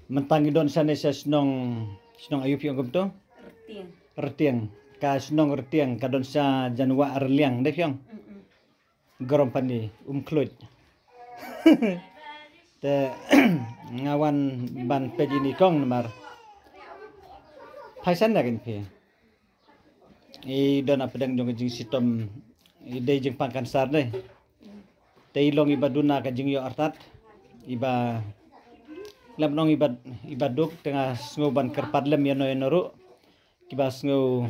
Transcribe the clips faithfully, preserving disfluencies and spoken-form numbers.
Mynta ngi don shane sha shnong, shnong aïu phi ong kumto? Rtiang. Rtiang. Ka shnong Rtiang ka don sha jan wah Rliang dei phi ong. Mm-mm. Garom Pani, Umkhluit. Te nga wan ban peit ïa i kong namar. Phai san na kin phi. I don hapdeng jong ka jingshitom, i dei jingpang kansar ne. Te i long iba duna ka jingïoh artat, iba lem nong iba, iba duk, te nga sngew ban kyrpad lem ïano ïano ruh kiba sngew,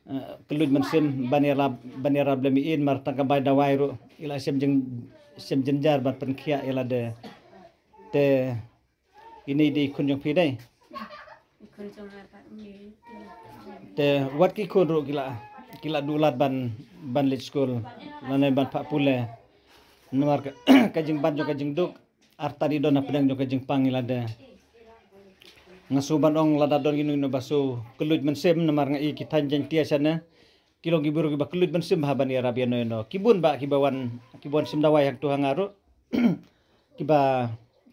eh, kylluid mynsiem ban ïarap, ban ïarap lem i in, mar tang ka bai dawai ruh i la shem jing, shem jynjar ban pynkhiah ïa lade. Te ine i dei i khun jong phi dei. I khun jong nga pat. Te wat ki khun ruh ki la, ki la duh lad ban, ban leit skul lane ban phah pule. Namar ka, ka jingban jong ka jingduk artat i don hapdeng jong ka jingpang ïa lade. Nga sngew ban ong lada don ïano ïano ba sngew kylluid mynsiem namar nga i ki thaiñ Jaiñtia shane ki long ki briew kiba kylluid mynsiem bha ban ïarap ïano ïano. Ki bun bah kiba wan, kiba wan shim dawai hangto ha nga ruh. Kiba,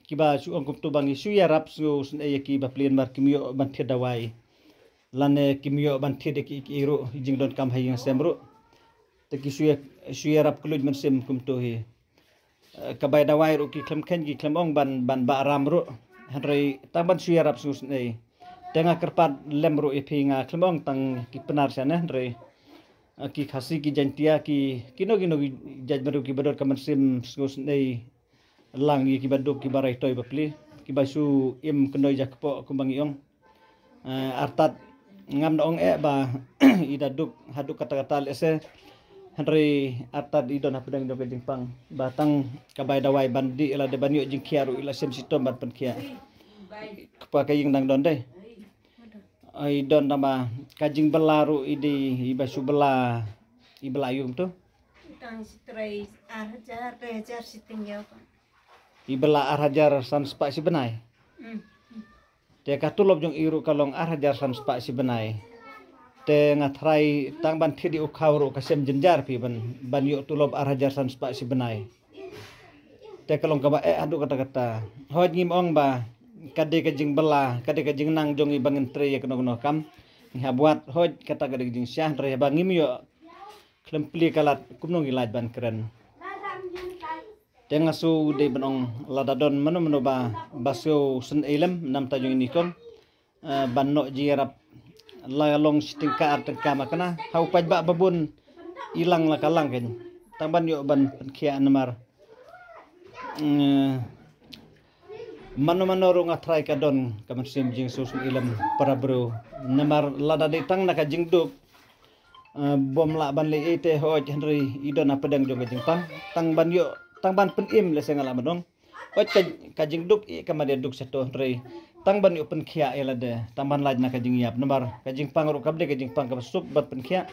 kiba shu ong kumto ba ngi shu ïarap sngewsynei ïa ki bapli namar kim ïoh ban thied dawai. Lane kim ïoh ban thied ïa ki, ki ruh, jingdonkam ha ïing ha sem ruh. Te ki shu ïa, shu ïarap kylluid mynsiem kumto hi. Eh, ka bai dawai ruh ki khlem kheiñ ki khlem ong ban, ban bah ram ruh. Hynrei tang ban shu ïarap sngewsynei. Te nga kyrpad lem ruh ïa phi, nga khlem ong tang ki Pnar shane hynrei, eh, ki Khasi, ki Jaiñtia, ki, kino kino ki jaitbynriew kiba don ka mynsiem sngewsynei lang ïa kiba duk, kiba raitoi bapli, kiba shu im kyndoi jakpoh kumba ngi ong. Eh, artat ngam da ong eh ba i da duk haduh katta katta lehse. Hynrei artat i don hapdeng jong ka jingpang ba tang ka bai dawai ban dih ïa lade ban ïoh jingkhiah ruh i la shem shitom ban pynkhiah. Kpa ka ïing dang don dei. Ai don tang ba ka jingbylla ruh i dei iba shu bylla, i bylla aïu kumto? Tang shi trei ar hajar, trei hajar shi tyngka. I bylla ar hajar san spah shi bnai. Mm. Te ka tulop jong i ruh ka long ar hajar san spah shi bnai. Te nga tharai tang ban thied ïa u khaw ruh ka shem jynjar phi ban, ban ïoh tulop ar hajar san spah shi bnai. Te ka long kaba eh haduh katta katta. Hooid ngim ong ba ka dei ka jingbylla, ka dei ka jingnang jong i ba ngin trei ïa kano kano kam. Ngi hap wad hooid kata ka dei ka jingshisha, hynrei haba ngim ïoh khlem plie ka lad kumno ngi lait ban kren. Te nga sngew dei ban ong lada don mano mano ba, ba sngewsynei lem namar ta jong ine i kong, eh, ban noh jingïarap la long shi tyngka ar tyngka ma kane ha u paidbah ba bun i lang la ka lang keiñ. Tang ban ïoh ban pynkhiah namar, eh, mano mano ruh nga tharai ka don ka mynsiem jingsngewsynei lem para briew. Namar lada dei tang na ka jingduk, eh, bym lah ban leh ei te hooid hynrei i don hapdeng jong ka jingpang. Tang ban ïoh, tang ban pynim lehse nga lah ban ong. Hooid ka, ka jingduk i ka mane duk shato hynrei tang ban ïoh pynkhiah ïa lade, tang ban lait na ka jingïap namar ka jingpang ruh kam dei ka jingpang kaba suk ban pynkhiah.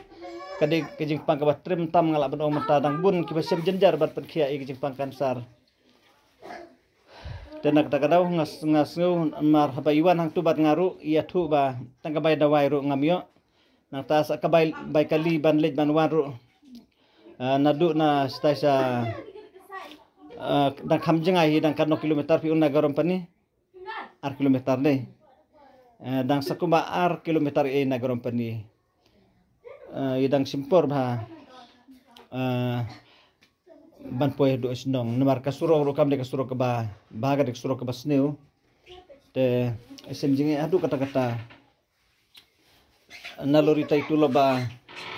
Ka dei ka jingpang kaba triem tam, nga lah ban ong mynta dang bun kiba shem jynjar ban pynkhiah ïa ka jingpang kansar. Te na kata ka daw nga s-, nga sngew namar haba i wan hangto bad nga ruh i ïathuh ba tang ka bai dawai ruh ngam ïoh. Nangta sa ka bai, bai kali ban leit ban wan ruh, ah, naduh na stai sa, ah, dang kham jngai hi dang katno kilometer phi ong na Garompani? Ar kilometer dei. Eh, dang sa kumba ar kilometer ei na Garompani. Eh, i dang shim por bha, eh, ban poi haduh shnong namar ka surok ruh kam dei ka surok kaba bha, ka dei ka surok kaba sniew. Te shem jingeh haduh katta katta. Nalor ita i tulop ba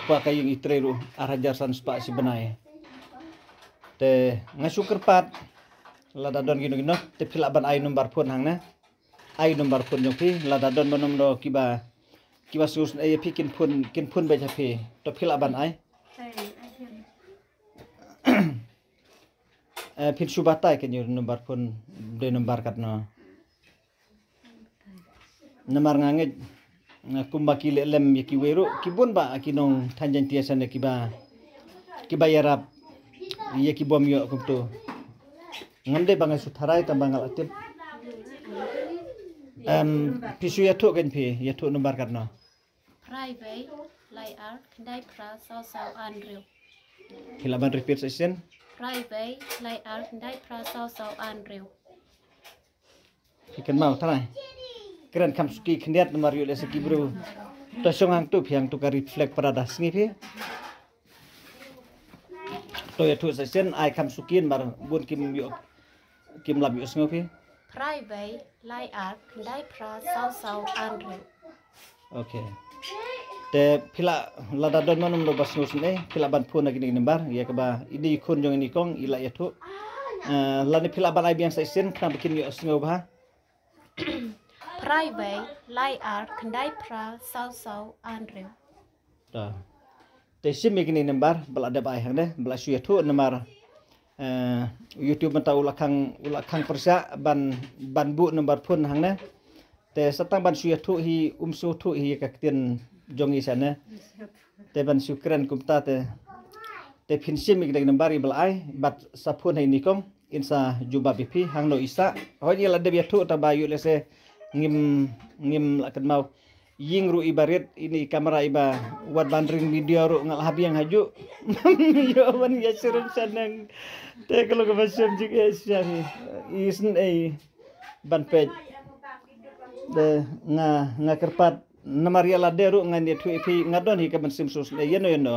kpa ka ïing i trei ruh ar hajar san spah shi bnai. Te nga shu kyrpad lada don kino kino te phi lah ban ai number phone hangne. Ai number phone jong phi lada don mano mano kiba, kiba sngewsynei ïa phi kin phone, kin phone beit ha phi. To phi lah ban ai. Eh, phin shu batai kane number phone, dei number katno. Namar nga ngeit, nga kumba ki leh lem ïa kiwei ruh, ki bun bah ki nongthaiñ Jaiñtia shane kiba, kiba ïarap ïa ki bym ïoh kumto. Ngam dei ba nga shu tharai tang ba nga la tip. Em, phi shu ïathuh kein phi, ïathuh number katno. Hynriew wei lai ar khyndai phra saw saw ar hynriew. Phi lah ban repeat sa shisien. Hynriew wei lai ar khyndai phra saw saw ar hynriew. Phi kynmaw trai. Kren kham suki khyndiat namar ïoh lehse ki briew. To shong hangtu phi hangtu ka red flag parada sngi phi. To ïathuh sa shisien ai kham suki namar bun kim ïoh kim lap ïohsngew phi. Phra wei lai ar khyndai phra saw saw ar hynriew. Okay. Te phi lah lada don mano mano ba sngewsynei phi lah ban phone ha kine ki number ïa kaba ine i khun jong ine i kong i lah ïathuh. Eh, lane phi lah ban ai biang sa shisien khnang ba kin ïohsngew bha. Phra wei lai ar khyndai phra saw saw ar hynriew. Ta. Te shim ïa kine number ba la dep ai hangne ba la shu ïathuh namar, eh, YouTube mynta u la khang u la khang pyrshah ban ban buh number phone hangne. Te sa tang ban shu ïathuh hi um shu thuh hi ka ktien jong i shane. Te ban shu kren kumta te. Te phin shim ïa kine number i ba la ai bad sa phone ha ine i kong in sa jubab ïa phi hangno i sah. Hoi ngi la dep ïathuh tang ba ïoh lehse ngim ngim la kynmaw. Ïing ruh iba rit ine i kamera iba wat ban ring video ruh nga la hap ïeng hajuh. Ïoh ban ïa syrem shaneng. Te ka long kaba shem jingeh shisha hi. Isynei ban peit. Te nga nga kyrpad namar ïa lade ruh ngan ïathuh ïa phi nga don hi ka mynsiem sngewsynei ïano ïano.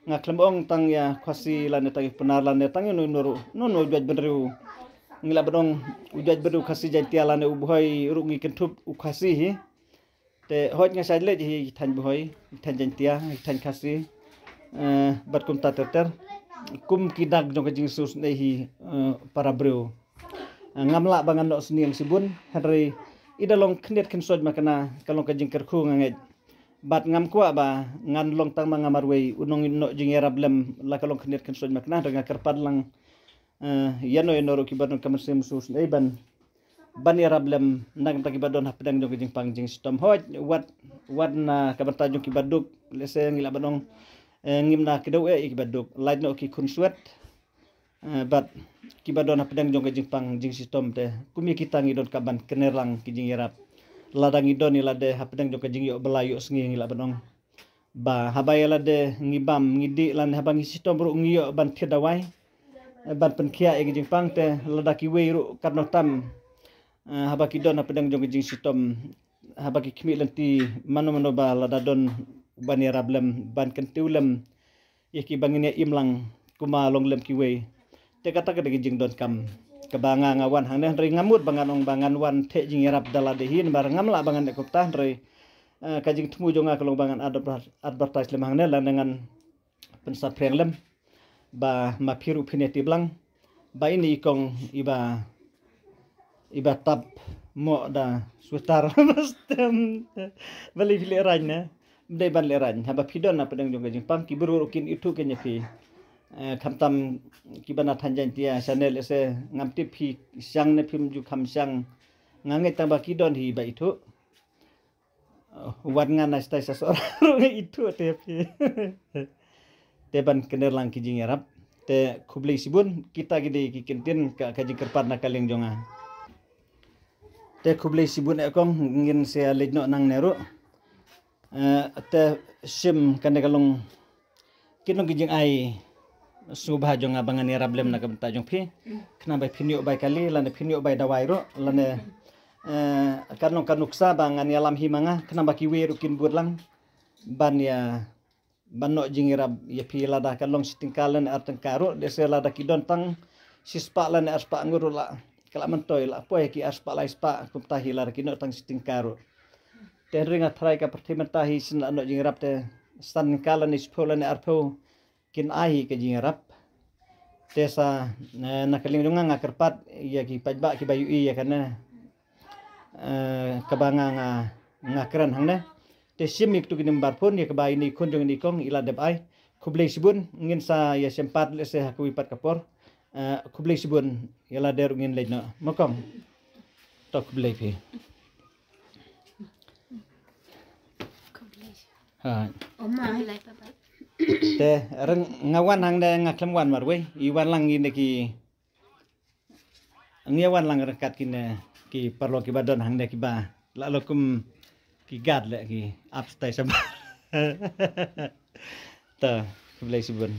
Nga khlem ong tang ïa Khasi lane tang ïa Pnar lane tang ïano ïano ruh. Ïano ïano u juaid bynriew. Ngi lah ban ong u juaid bynriew Khasi Jaiñtia lane u Bhoi ruh ngi kynthup u Khasi hi. Te hoi nga shait leit hi thaiñ Bhoi, thaiñ Jaiñtia, thaiñ Khasi. Eh, bad kumta ter ter. Kum ki dak jong ka jingsngewsynei hi, eh, para briew. Eh, ngam lah ba ngan noh sniang shibun hynrei i da long khyndiat khynsoit ma kane ka long ka jingkyrkhu nga ngeit. Bad ngam kwah ba ngan long tang ma nga marwei u nongnoh jingïarap lem la ka long khyndiat khynsoit ma kane hynrei nga kyrpad lang, eh, ïano ïano ruh kiba don ka mynsiem sngewsynei ban ban ïarap lem na ka bynta kiba don hapdeng jong ka jingpang jingshitom. Hoi wat wat na ka bynta jong kiba duk lehse ngi lah ban ong, eh, ngim na kdew eh ïa kiba duk lait noh ki khun swet. Eh, bad kiba don hapdeng jong ka jingpang jingshitom te kum ïa kita ngi donkam ban kner lang ki jingïarap. Lada ngi don ïa lade hapdeng jong ka jingïoh bylla ïoh sngi ngi lah ban ong ba haba ïa lade ngi bam ngi dih lane haba ngi shitom ruh ngi ïoh ban thied dawai, eh, ban pynkhiah ïa ki jingpang te lada kiwei ruh katno tam, eh, haba ki don hapdeng jong ka jingshitom haba ki khmih lynti mano mano ba lada don ban ïarap lem ban kyntiew lem ïa kiba ngin ïa im lang kumba long lem kiwei. Te kata ka dei ka jingdonkam kaba nga nga wan hangne hynrei nga mut ba ngan ong ba ngan wan theh jingïarap da lade hi namar ngam lah ba ngan leh kumta hynrei, eh, ka jingthmu jong nga ka long ba ngan adver- advertise lem hangne lane ngan pynsaphriang lem ba ma phi ruh phin ïa tip lang ba ine i kong iba iba tap moh da sweater ba stem. Balei phi lehraiñ ne? Ym dei ban lehraiñ haba phi don hapdeng jong ka jingpang ki briew ruh kin ithuh kein ïa phi. Eh, khamtam kiba na thaiñ Jaiñtia shane lehse ngam tip phi shang ne phim ju kham shang. Nga ngeit tang ba ki don hi ba ithuh. Oh, wat nga na stai sa sor ruh nga ithuh te phi. Te ban kner lang ki jingïarap. Te khublei shibun kita ki dei ki kyntien ka ka jingkyrpad na ka liang jong nga. Te khublei shibun eh kong ngin sa leit noh nangne ruh. Eh, te shim kane ka long kin long ki jingai sngewbha jong nga ba ngan ïarap lem na ka bynta jong phi. Khnang ba phin ïoh bai kali lane phin ïoh bai dawai ruh lane, eh, kan long ka nuksa ba ngan ïalam hi ma nga khnang ba kiwei ruh kin bud lang ban ïa ban noh jingïarap ïa phi lada ka long shi tyngka lane ar tyngka ruh lehse lada ki don tang shi spah lane ar spah ngut ruh la ka la myntoi la poi ki ar spah lai spah kumta hi lada ki noh tang shi tyngka ruh. Te hynrei nga tharai ka pyrthei mynta hi shen la noh jingïarap te san tyngka lane shiphew lane arphew kin ai hi ka jingïarap. Te sa, eh, na ka liang jong nga nga kyrpad ïa ki paidbah kiba ïohi ïa kane, eh, kaba nga nga nga kren hangne. Te shim ïa kitu ki number phone ïa kaba ine i khun jong ine i kong i la dep ai. Khublei shibun ngin sa ïa shem pat lehse ha kawei pat ka por. Eh, khublei shibun ïa lade ruh ngin leit noh ma kong. To khublei phi. Ha. Te reng nga wan hangne nga khlem wan marwei i wan lang ine ki ngi wan lang ryngkat kine ki paralok kiba don hangne kiba la lo kum ki guard le ki ap stai shabar. Ta khublei shibun.